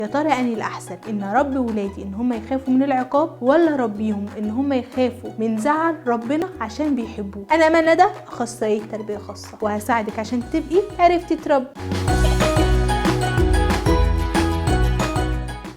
يا ترى انهي الاحسن؟ ان اربي ولادي ان هم يخافوا من العقاب، ولا اربيهم ان هم يخافوا من زعل ربنا عشان بيحبوه؟ انا أمل ندى، اخصائية تربيه خاصة، وهساعدك عشان تبقي عرفتي تربي.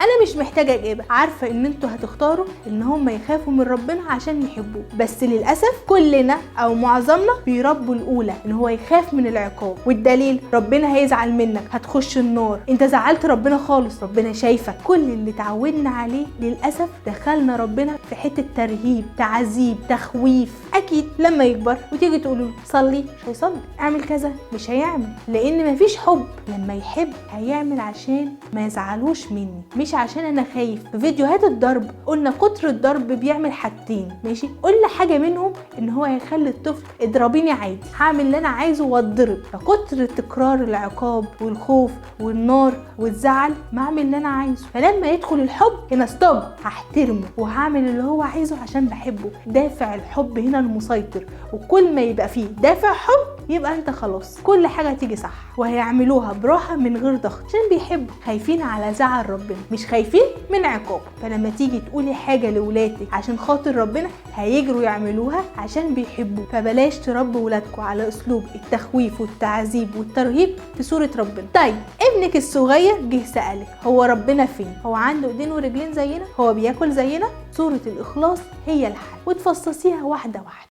انا مش محتاجه اجابه، عارفه ان انتوا هتختاروا ان هم يخافوا من ربنا عشان يحبوه، بس للاسف كلنا او معظمنا بيربوا الاولى ان هو يخاف من العقاب، والدليل ربنا هيزعل منك، هتخش النار، انت زعلت ربنا خالص، ربنا شايفك. كل اللي اتعودنا عليه للاسف دخلنا ربنا في حتة ترهيب، تعذيب، تخويف. اكيد لما يكبر وتيجي تقول له صلي مش هيصلي، اعمل كذا مش هيعمل، لان مفيش حب. لما يحب هيعمل عشان ما يزعلوش مني، مش عشان انا خايف. في فيديوهات الضرب قلنا كتر الضرب بيعمل حاجتين، ماشي؟ قلنا حاجة منهم ان هو هيخلي الطفل اضربيني عادي، هعمل اللي انا عايزه واتضرب. فكتر تكرار العقاب والخوف والنار والزعل ما اعمل اللي انا عايزه. فلما يدخل الحب هنا stop، هحترمه وهعمل اللي هو عايزه عشان بحبه. دافع الحب هنا المسيطر، وكل ما يبقى فيه دافع حب يبقى انت خلاص كل حاجة هتيجي صح، وهيعملوها براحة من غير ضغط عشان بيحبوا، خايفين على زعل ربنا مش خايفين من عقابه. فلما تيجي تقولي حاجة لولادك عشان خاطر ربنا هيجروا يعملوها عشان بيحبوه. فبلاش تربوا ولادكم على اسلوب التخويف والتعذيب والترهيب في صوره ربنا. طيب ابنك الصغير جه سألك هو ربنا فين؟ هو عنده ايدين ورجلين زينا؟ هو بياكل زينا؟ سورة الاخلاص هي الحل، وتفصصيها واحدة واحدة.